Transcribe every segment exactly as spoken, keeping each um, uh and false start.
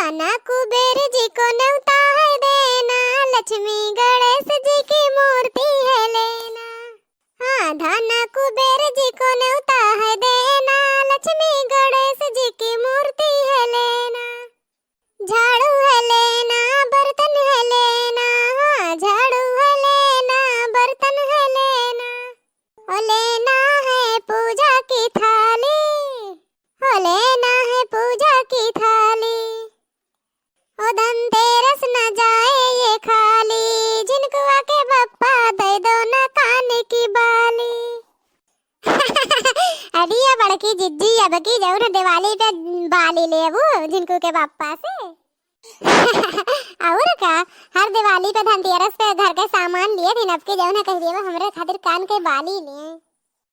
धन कुबेर जी को न्योता है देना, लक्ष्मी गणेश जी की मूर्ति है लेना। हाँ, धन कुबेर जी को न्योता है देना, लक्ष्मी गणेश जी की मूर्ति है लेना। झाड़ू है लेना, बर्तन है लेना, हाँ, झाड़ू है लेना, बर्तन है लेना। ओ लेना है पूजा की थाली, ओ लेना है पूजा की थाली। ओ धनतेरस न जाए ये खाली, झिनकुआ के बप्पा दे दो ना कान की बाली। अरे ये बड़की जिज्जी, अब की जौन दिवाली पे बाली लेबू झिनकू के बप्पा से। और का, हर दिवाली पे, धनतेरस पे घर के सामान लिए दिन, अब की जौन है कह दिए हमरे खातिर कान के बाली ले।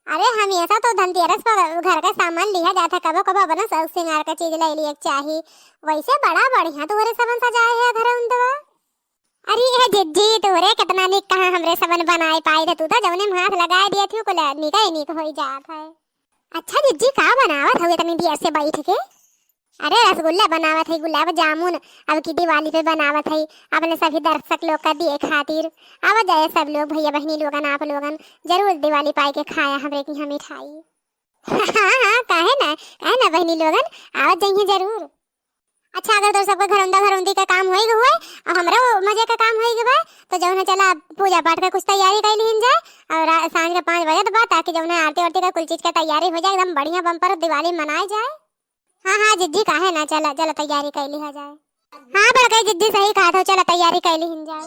अरे हमेशा तो धनतेरस पर घर का सामान लिहा जात है, कबो कबो अपना शौक सिंगार का चीज ले लिए चाही। वैसे बड़ा बढ़िया तोहरे सबन सजाए है घर उंदवा। अरे ए जिज्जी, तोहरे कितना निक कहाँ हमरे सबन बनाए पाए थे, तू तो जौने में हाथ लगाए दिए थी कुल निक ही निक होई जात है। अच्छा जिज्जी, का बनावत हवे इतनी देर से बैठ के? अरे रसगुल्ला बनावत है, गुलाब जामुन, अब की दिवाली पे बनावत है अपने सभी दर्शक लोग का दिए खातिर। आवा जाए सब लोग, भैया बहनी लोगन, आप लोगन जरूर दिवाली पाई के खाया हमरे की यहाँ मिठाई। हाँ हाँ, काहे ना, काहे ना बहनी लोगन, आवत जाइए जरूर। अच्छा, अगर तोर सबके घरौंदा घरौंदी का काम होई गए हुए और हमरो मजे का काम होई गए बा, तो जौन है चला पूजा पाठ का कुछ तैयारी कर लीन जाए और रा-, सांझ के पाँच बजे तो बा, ताकि जौन है आरती वारती का कुल चीज का तैयारी हो जाए, एकदम बढ़िया बम्पर दिवाली मनाए जाए। हाँ हाँ जिज्जी, काहे ना, चला चला तैयारी कर लिहा जाए। हाँ बड़का जिज्जी सही कहा था, चला तैयारी कर लीन जाए।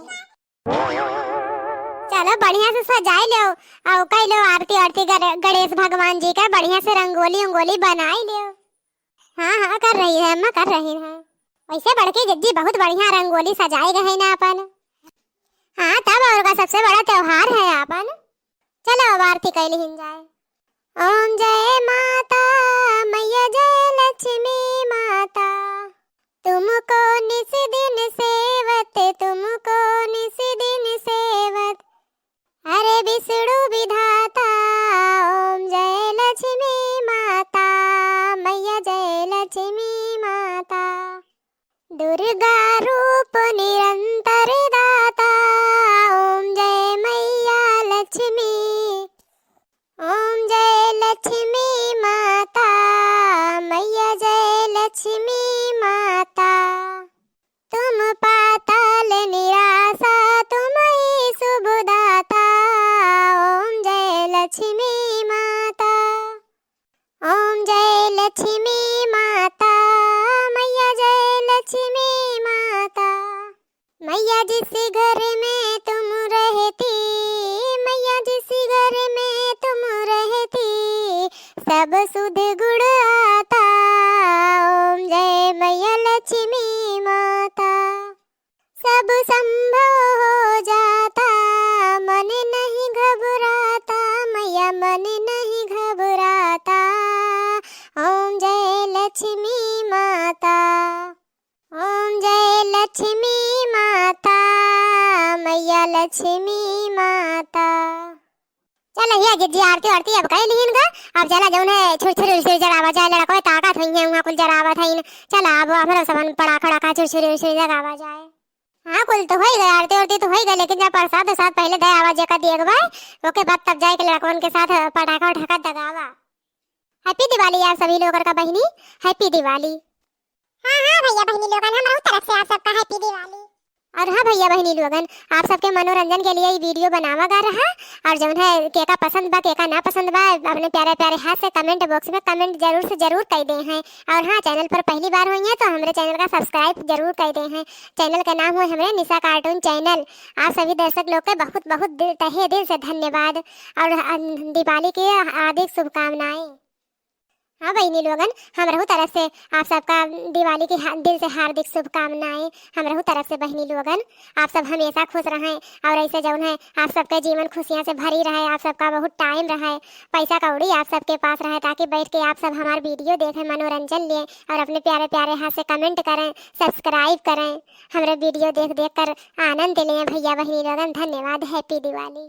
चलो बढ़िया से सजाई लो और कई लो आरती आरती गर-, गणेश भगवान जी का बढ़िया से रंगोली उंगोली बनाई लो। हाँ हाँ कर रही है अम्मा, कर रही है। वैसे बड़की जिज्जी बहुत बढ़िया रंगोली सजाए गए है ना अपन। हाँ तब और का, सबसे बड़ा त्योहार है अपन। चलो अब आरती कर लीन जाए। ओम जय माता मैया जय लक्ष्मी माता, तुमको निस दिन सेवत, तुमको निस दिन सेवत, अरे विष्णु विधाता। ओम जय लक्ष्मी माता मैया जय लक्ष्मी माता, दुर्गा रूप निरंतर दाता। ओम जय मैया लक्ष्मी, ओम जय लक्ष्मी माता मैया जय लक्ष्मी माता, तुम पाताल निरासा तुम ही शुभ दाता। ओम जय लक्ष्मी माता, ओम जय लक्ष्मी माता मैया जय लक्ष्मी माता, मैया जिस घर में तुम रहती, मैया जिस घर में तुम रहती, सब सुध गुण आता। ओम जय मैया लक्ष्मी माता, सब संभव हो जाता, मन नहीं घबराता, मैया मन नहीं घबराता। ओम जय लक्ष्मी माता, ओम जय लक्ष्मी माता मैया लक्ष्मी माता। चल हिया जिज्जी आरती आरती अब कह लीन गा। अब चला जौन है छुरछुरी उरछुरी जरावा जाए, लड़कवे ताकत होई है वहाँ कुल जरावत है। चला अब हमरो सबन पड़ाका उड़ाका छुरछुरी उरछुरी जरावा जाए। हाँ कुल तो होई गए, आरती आरती तो होई गए, लेकिन जब प्रसाद उरसाद पहले दे आवा जेका दिए के बा, ओके बाद तब जाए के लड़कवन के साथ पटाखा उठाखा दगावा। Happy दिवाली यार सभी लोगन का बहिनी, Happy दिवाली। हाँ हाँ भैया बहिनी लोगन, हमरो तरफ से आप सबका Happy दिवाली। और हाँ भैया बहिनी लोगन, आप सबके मनोरंजन के लिए ये video बनावा गा रहा, और जौन है केका पसंद बा केका ना पसंद बा, अपने प्यारे प्यारे हाथ से comment box में comment जरूर से जरूर कर दे हैं। और हाँ channel पर पहली बार हुई हैं तो हमरे channel का subscribe जरूर कर दे हैं। Channel का नाम हुए हमरे निशा cartoon channel। आप सभी दर्शक लोग के बहुत बहुत दिल, तहे दिल से धन्यवाद और, अ, दिवाली की हार्दिक शुभकामनाएं। हाँ बहिनी लोगन, हमरहू तरफ से आप सबका दिवाली की हा-, दिल से हार्दिक शुभकामनाएं। हमरहू तरफ से बहिनी लोगन, आप सब हमेशा खुश रहें और ऐसे जौन है आप सबके जीवन खुशियाँ से भरी रहे, आप सबका बहुत time रहे, पैसा कौड़ी आप सबके पास रहे, ताकि बैठ के आप सब हमार video देखें, मनोरंजन लें और अपने प्यारे प्यारे हाथ से comment करें, subscribe करें, हमरे video देख देख कर आनंद लें भैया बहिनी लोगन। धन्यवाद, Happy दिवाली।